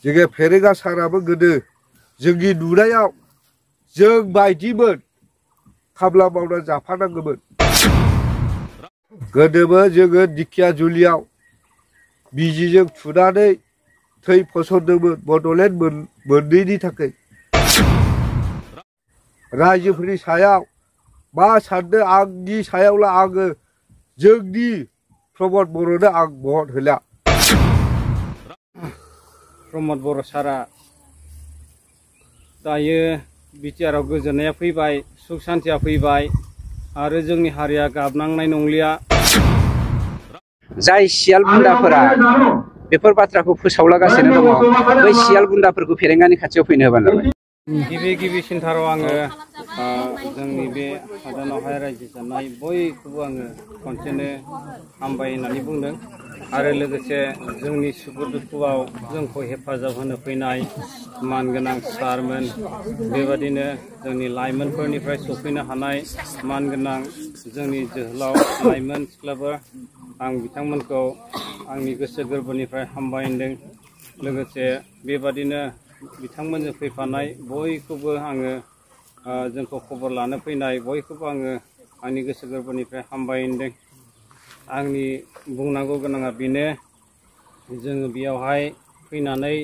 जोङो फेरेंगा साराबो गोदो जोंनि नुनायाव जों बायदिमोन खामला मावना जाफानांगौमोन। गोदोबो जोङो दिखिया जुलियाव बिजिजों थुनानै थै फसरदोंमोन बड'लेण्ड मोननैनि थाखाय। रायजोफोरनि सायाव मा सानदों आंनि सायावला आङो जोंनि प्रमद बर'नो आं भट होला। प्रमद बर' सारा दायो बिटिआरआव गोजोननाया फैबाय, सुख सान्थिया फैबाय आरो जोंनि हारिया गाबनांनाय नंलिया। जाय सियाल गुन्दाफोरा बेफोर बाथ्राखौ फोसावलागासिनो दङ बै सियाल गुन्दाफोरखौ फेरेंगानि खाथियाव फैनो होबानो जाबाय। गिबिसिनथाराव आङो जोंनि बे हादानावहाय रायजो जानाय बयखौबो आङो खनसेनो हामबाय होननानै बुंदों आरो लोगोसे जोंनि सुखु दुखुआव जोंखौ हेफाजाब होनो फैनाय मानगोनां सारमोन, बेबादिनो जोंनि लाइमोनफोरनिफ्राय सफैनो हानाय मानगोनां जोंनि जोहोलाव लाइमोन सिख्लाफोर, आं बिथांमोनखौ आंनि गोसो गोरबोनिफ्राय हामबाय होनदों। लोगोसे बेबादिनो बिथांमोनजों फैफानाय बयखौबो आङो जोंखौ खबर लानो फैनाय बयखौबो आङो आंनि गोसो गोरबोनिफ्राय हामबाय होनदों। आंनि बुंनांगौ गोनाङा बेनो, जोङो बेयावहाय फैनानै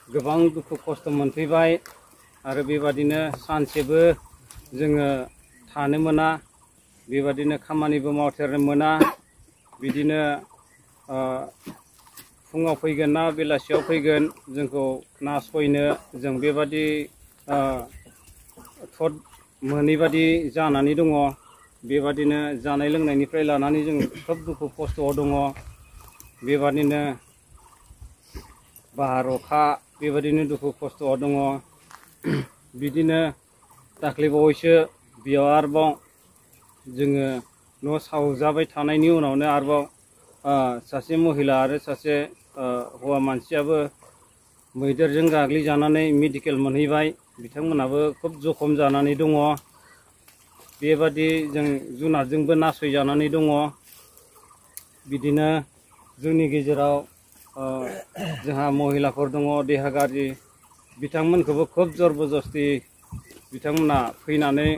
गोबां दुखु खस्थ' मोनफैबाय आरो बेबादिनो सानसेबो जोङो थानो मोना, बेबादिनो खामानिबो मावथेरनो मोना, बिदिनो फुङाव फैगोन ना बेलासियाव फैगोन जोंखौ नासयनो, जों बेबादि थद मोनैबादि जानानै दङ। बेबादिनो जानाय लोंनायनिफ्राय लानानै जों खोब दुखु खस्थ'आव दङ। बेबादिनो बार अखा बेबादिनो दुखु खस्थ'आव दङ। बिदिनो दाख्लैबावैसो बेयाव आरोबाव जोङो न' सावजाबाय थानायनि उनावनो आरोबाव सासे महिला आरो सासे हौवा मानसियाबो मैदेरजों गाग्लिजानानै मेडिकेल मोनहैबाय, बिथांमोनाबो खोब जखम जानानै दङ। बेबादि जों जुनारजोंबो नासयजानानै दङ। बिदिनो जोंनि गेजेराव जोंहा महिलाफोर दङ देहा गाज्रि, बिथांमोनखौबो खोब जबरदस्ति बिथांमोना फैनानै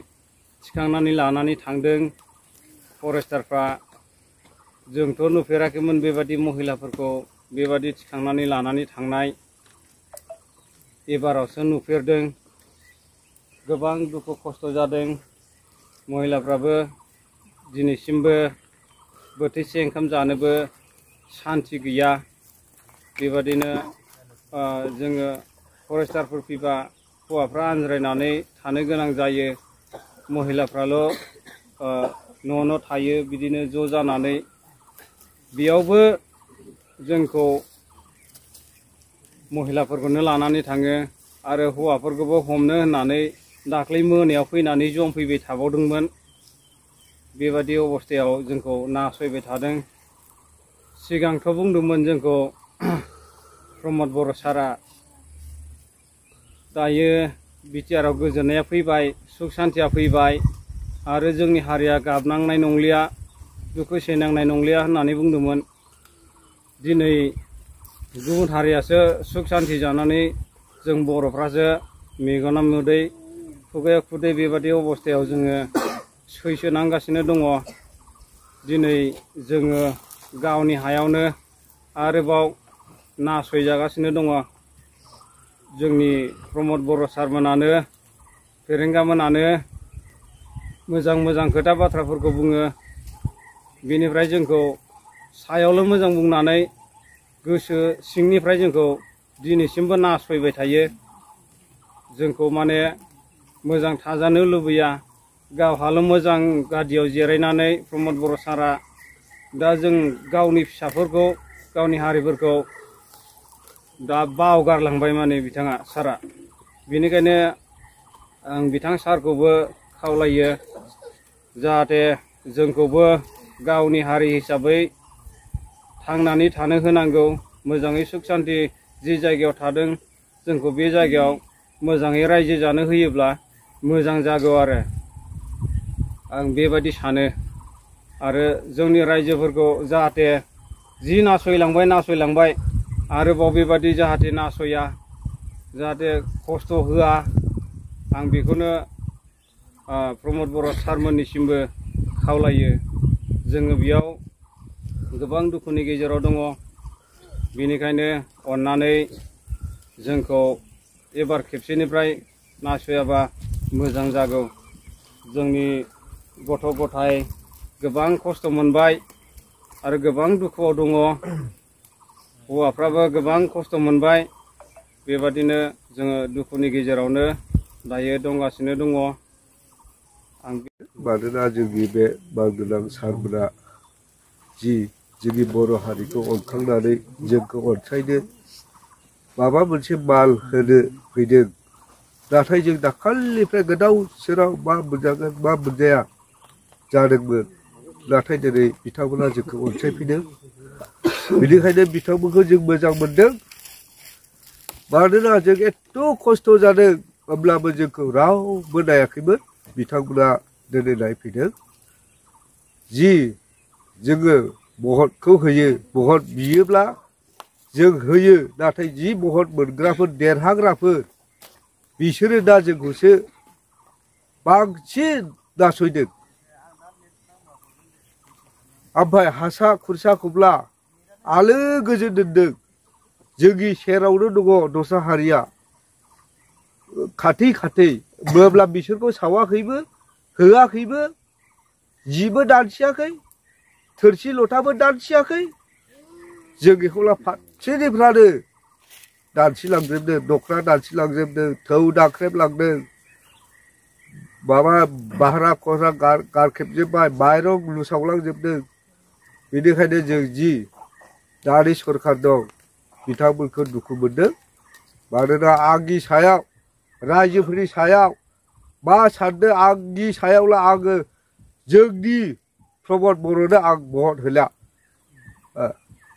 थिखांनानै लानानै थांदों फरेस्टारफ्रा। जोंथ' नुफेराखैमोन बेबादि महिलाफोरखौ बेबादि थिखांनानै लानानै थांनाय, एबारावसो नुफेरदों। गोबां दुखु खस्थ' जादों। महिलाफ्राबो दिनैसिमबो बोथिसे ओंखाम जानोबो सान्थि गैया। बेबादिनो जोङो फरेस्टारफोर फैबा हौवाफ्रा आनज्रायनानै थानो गोनां जायो, महिलाफ्राल' न' थायो बिदिनो ज' जानानै। बेयावबो जोंखौ महिलाफोरखौनो लानानै थाङो आरो हौवाफोरखौबो हमनो होननानै दाख्लै मोनायाव फैनानै जमफैबाय थाबावदोंमोन। बेबादि अबस्थायाव जोंखौ नासयबाय थादों। सिगांथ' बुंदोंमोन जोंखौ प्रमद बर' सारा दायो बिटिआरआव गोजोननाया फैबाय, सुख सान्थिया फैबाय आरो जोंनि हारिया गाबनांनाय नंलिया, दुखु सैनांनाय नंलिया होननानै बुंदोंमोन। दिनै गुबुन हारियासो सुख सान्थि जानानै जों बर'फ्रासो मेगना मोदै खुगायाव खुदै बेबादि अबस्थायाव जोङो सैसोनांगासिनो दङ। दिनै जोङो गावनि हायावनो आरोबाव नासयजागासिनो दङ। जोंनि प्रमद बर' सारमोनानो फेरेंगामोनानो मोजां मोजां खोथा बाथ्राफोरखौ बुङो, बेनिफ्राय जोंखौ सायावल' मोजां बुंनानै गोसो सिंनिफ्राय जोंखौ दिनैसिमबो नासयबाय थायो। जोंखौ माने मोजां थाजानो लुबैया, गावहाल' मोजां गादियाव जिरायनानै प्रमद बर' सारा दा जों गावनि फिसाफोरखौ गावनि हारिफोरखौ दा बावगारलांबाय माने बिथाङा सारा। बेनिखायनो आं बिथां सारखौबो खावलायो जाहाथे जोंखौबो गावनि हारि हिसाबै थांनानै थानो होनांगौ, मोजाङै सुख सान्थि जि जायगायाव थादों जोंखौ बे जायगायाव मोजाङै रायजो जानो होयोब्ला मोजां जागौ आरो आं बेबायदि सानो। आरो जोंनि रायजोफोरखौ जाहाथे जि नासयलांबाय आरोबाव बेबादि जाहाथे नासया जाहाथे खस्थ' होआ आं बेखौनो प्रमद बर' सारमोननिसिमबो खावलायो। जोङो बेयाव गोबां दुखुनि गेजेराव दङ, बेनिखायनो अननानै जोंखौ एबार खेबसेनिफ्राय नासयाबा मोजां जागौ। जोंनि गथ' गथाय गोबां खस्थ' मोनबाय आरो गोबां दुखुआव दङ, हौवाफ्राबो गोबां खस्थ' मोनबाय। बेबादिनो जोङो दुखुनि गेजेरावनो दायो दंगासिनो दङ। मानोना जोंनि बे मानगोनां सारमोना जि जोंनि बर' हारिखौ अनखांनानै जोंखौ अनसायनो माबा मोनसे माल होनो फैदों, नाथाय जों दाखालिनिफ्राय गोदाव सोराव मा मोनजागोन मा मोनजाया जादोंमोन, नाथाय दिनै बिथांमोना जोंखौ अनसायफैदों। बेनिखायनो बिथांमोनखौ जों मोजां मोनदों। मानोना जों एथ' खस्थ' जादों होमब्लाबो जोंखौ रावबो नायाखैमोन, बिथांमोना दिनै नायफैदों। जि जोङो भटखौ होयो, भट बियोब्ला जों होयो, नाथाय जि भट मोनग्राफोर देरहाग्राफोर बिसोरो दा जोंखौसो बांसिन नासयदों। ओमफ्राय हासा खुरसा खब्ला आलो गोजोन दोनदों। जोंनि सेरावनो दङ दस्रा हारिया खाथि खाथि, होमब्ला बिसोरखौ सावाखैबो होआखैबो, जिबो दानसियाखै, थोरसि लथाबो दानसियाखै। जों बेखौला फारसेनिफ्रानो दानसिलांजोबदों, दखना दानसिलांजोबदों, थौ दाख्रेबलांदों, माबा भारा खरा गारखेबजोब्बाय, माइरं लुसावलांजोबदों। बेनिखायनो जों जि दानि सरखार दं बिथांमोनखौ दुखु मोनदों। मानोना आंनि सायाव, रायजोफोरनि सायाव मा सानदों आंनि सायावला आङो जोंनि प्रमद बर'नो आं भट होला।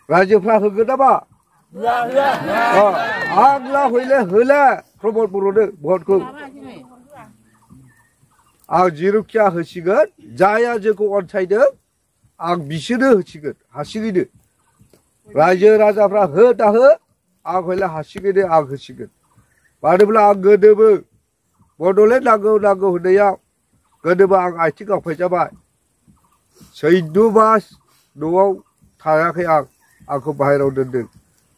रायजोफ्रा होगोन नामा? आंला हयले होला प्रमद बर'नो भटखौ। आं जेरावखिया होसिगोन, जायहा जोंखौ अनसायदों आं बिसोरनो होसिगोन हारसिङैनो। रायजो राजाफ्रा हो दा हो, आं हयले हारसिङैनो आं होसिगोन। मानोब्ला आं गोदोबो बड'लेण्ड नांगौ नांगौ होननायाव गोदोबो आं आथिं गावफायजाबाय। 14 मास न'आव थायाखै आं, आंखौ बाहेरायाव दोनदों।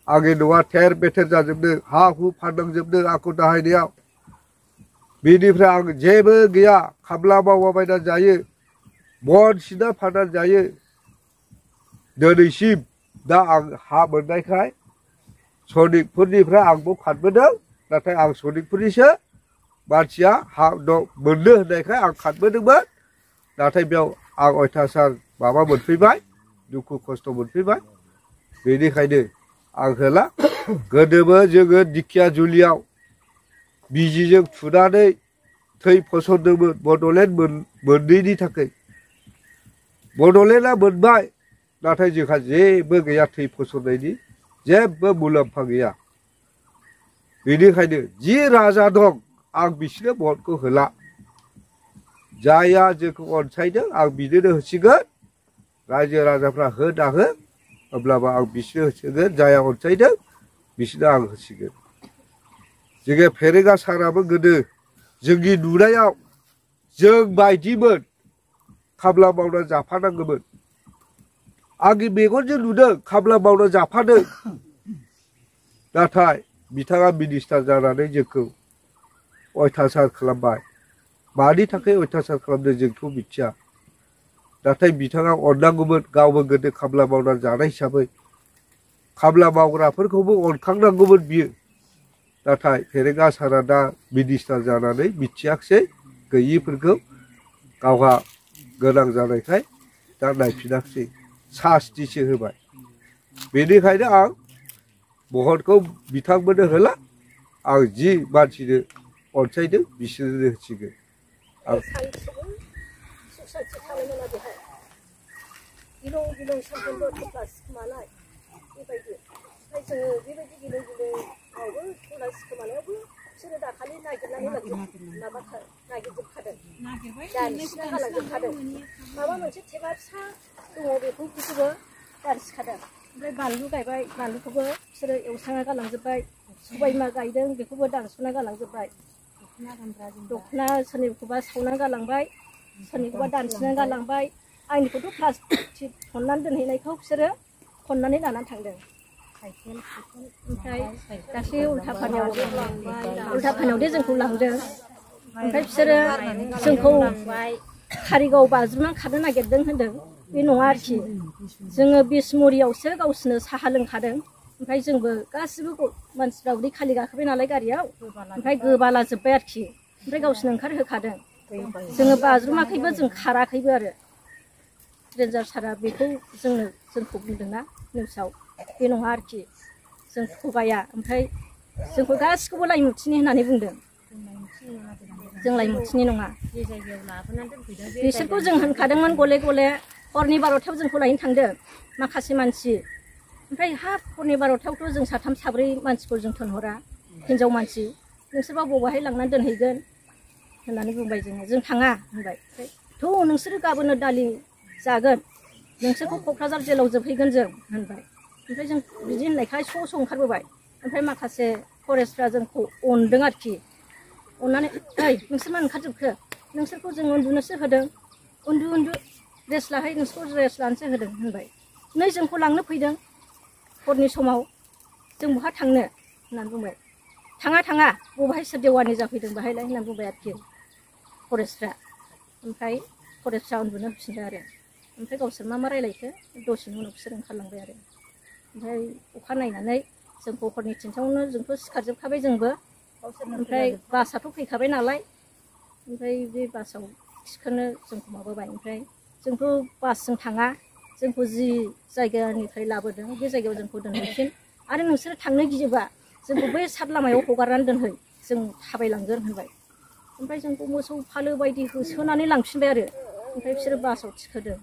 आंनि न'आ थेर बेथेर जाजोबदों, हा हु फाननांजोबदों आंखौ दाहायनायाव। बेनिफ्राय आं जेबो गैया, खामला मावलाबायना जायो, बन सिना फाननानै जायो। दिनैसिम दा आं हा मोननायखाय सनिकफोरनिफ्राय आंबो खारबोदों, नाथाय आं सनिकफोरनिसो मानसिया हा मोननो होननायखाय आं खारबोदोंमोन। नाथाय बेयाव आं अयथासार माबा मोनफैबाय, दुखु खस्थ' मोनफैबाय। बेनिखायनो आं होला। गोदोबो जोङो दिखिया जुलियाव बिजिजों थुनानै थै फसरदोंमोन बड'लेण्ड मोननैनि थाखाय। बड'लेण्डआ मोनबाय, नाथाय जोंहा जेबो गैया, थै फसरनायनि जेबो मुलाम्फा गैया। बेनिखायनो जि राजा दं आं बिसोरनो भटखौ होला। जायहा जोंखौ अनसायदों आं बिदिनो होसिगोन। रायजो राजाफ्रा हो दा हो, अब्लाबो आं बिसोरनो होसिगोन। जायहा अनसायदों बिसोरनो आं होसिगोन। जोङो फेरेंगा साराबो गोदो जोंनि नुनायाव जों बायदिमोन, खामला मावना जाफानांगौमोन। आंनि मेगनजों नुदों खामला मावना जाफादों। नाथाय बिथाङा मिनिस्टार जानानै जोंखौ अयथासार खालामबाय। मानि थाखाय अयथासार खालामदों जोंथ' मिथिया। नाथाय बिथाङा अननांगौमोन, गावबो गोदो खामला मावना जानाय हिसाबै खामला मावग्राफोरखौबो अनखांनांगौमोन बियो। नाथाय फेरेंगा सारा दा मिनिस्टार जानानै मिथियाखिसै गैयिफोरखौ, गावहा गोनां जानायखाय दा नायफिनाखिसै, सास्तिसो होबाय। बेनिखायनो आं भटखौ बिथांमोननो होला। आं जि मानसिनो अनसायदों बिसोरनो होसिगोन। बिसोरो दाखालि नागिरनानै नागिरजोबखादों, दानसिना गालांजोबखादों। माबा मोनसे थेबा फिसा दङ बेखौ बिसोरबो दानसिखादों। ओमफ्राय बानलु गायबाय बानलुखौबो बिसोरो एवस्रांना गालांजोब्बाय सबायबिमा गायदों बेखौबो दानस'ना गालांजोब्बाय दखना सोरनिखौबा सावना गालांबाय सोरनिखौबा दानस'ना गालांबाय आंनिखौथ' प्लास्टिक खननानै दोनहैनायखौ बिसोरो खननानै लानानै थांदों ओमफ्राय गासै उल्था फानायावदि जोंखौ लांदों ओमफ्राय बिसोरो जोंखौ कारिगाव बाज्रुमनानै खारनो नागिरदों होनदों बे नङा आरोखि जोङो बिसमुरियावसो गावसोरनो साहा लोंखादों ओमफ्राय जोंबो गासिबो मानसिफ्रा उदै खालि गाखोबाय नालाय गारियाव ओमफ्राय गोबाला जोब्बाय आरोखि ओमफ्राय गावसोरनो ओंखारहोखादों जोङो बाज्रुमाखैबो जों खाराखैबो आरो रेन्जार सारा बेखौ जोंखौ बुंदोंना निउसाव बे नङा आरोखि जों थगाया ओमफ्राय जोंखौ गासिखौबो लाइमुथिनि होननानै बुंदों जों लाइमुथिनि नङा बिसोरखौ जों होनखादोंमोन गले गले हरनि 12थायाव जोंखौ लायनो थांदों माखासे मानसि ओमफ्राय हाब हरनि 12थायावथ' जों साथाम साब्रै मानसिखौ जों थोनहरा हिनजाव मानसि नोंसोरबा बबावहाय लांनानै दोनहैगोन होननानै बुंबाय जों थाङा होनबाय थ' नोंसोरो गाबोननो दालि जागोन नोंसोरखौ क'क्राझार जेलाव जोबहैगोन जों होनबाय ओमफ्राय जों बिदि होननायखाय स' ओंखारबोबाय ओमफ्राय माखासे फरेस्टफ्रा जोंखौ अनदों आरोखि अननानै ओइ नोंसोर मा ओंखारजोबखो नोंसोरखौ जों उन्दुनोसो होदों उन्दु रेस्ट लाहै नोंसोरखौ रेस्ट लानोसो होदों होनबाय नै जोंखौ लांनो फैदों हरनि समाव जों बहा थांनो होननानै बुंबाय थाङा बबेहाय सोर देवानि जाफैदों बाहायलाय होननानै बुंबाय आरोखि फरेस्टफ्रा ओमफ्राय फरेस्टफ्रा उन्दुनो होफिनदों आरो ओमफ्राय गावसोर मा रायलायखो दसेनि उनाव बिसोर ओंखारलांबाय आरो ओमफ्राय अखा नायनानै जोंखौ हरनि 3थायावनो जोंथ' सिखारजोबखाबाय जोंबो ओमफ्राय बासआथ' फैखाबाय नालाय ओमफ्राय बे बासआव थिखोनो जोंखौ माबाबाय ओमफ्राय जोंथ' बासजों थाङा जोंखौ जि जायगानिफ्राय लाबोदों बे जायगायाव जोंखौ दोनहैफिन आरो नोंसोरो थांनो गियोबा जोंखौ बै सात लामायाव हगारनानै दोनहै जों थाबायलांगोन होनबाय ओमफ्राय जोंखौ मोसौ फालो बायदि होसोनानै लांफिनबाय आरो ओमफ्राय बिसोरो बासआव थिखोदों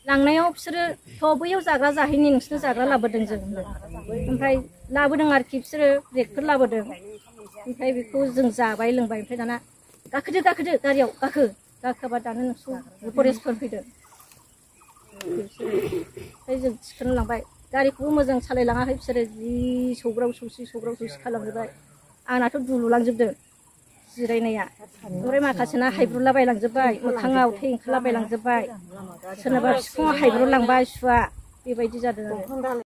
लांनायाव बिसोरोथ' बैयाव जाग्रा जाहैनि नोंसोरनो जाग्रा लाबोदों जों ओमफ्राय लाबोदों आरोखि बिसोरो ब्रेकफोर लाबोदों ओमफ्राय बेखौ जों जाबाय लोंबाय ओमफ्राय दाना गाखोदो गारियाव गाखोबा दानो नोंसोर फरेस्टफोर फैदों ओमफ्राय जों थिखोनो लांबाय गारिखौबो मोजां सालायलाङाखै बिसोरो जि सौग्राव सौसि खालामजोब्बाय आंनाथ' दुलुलांजोबदों जिरायनाया ओमफ्राय माखासेना हायब्रुलाबायलांजोब्बाय मोखाङाव थै ओंखारलाबायलांजोब्बाय सोरनाबा बिखुङाव हायब्रुलांबाय सुवा बेबायदि जादों आरो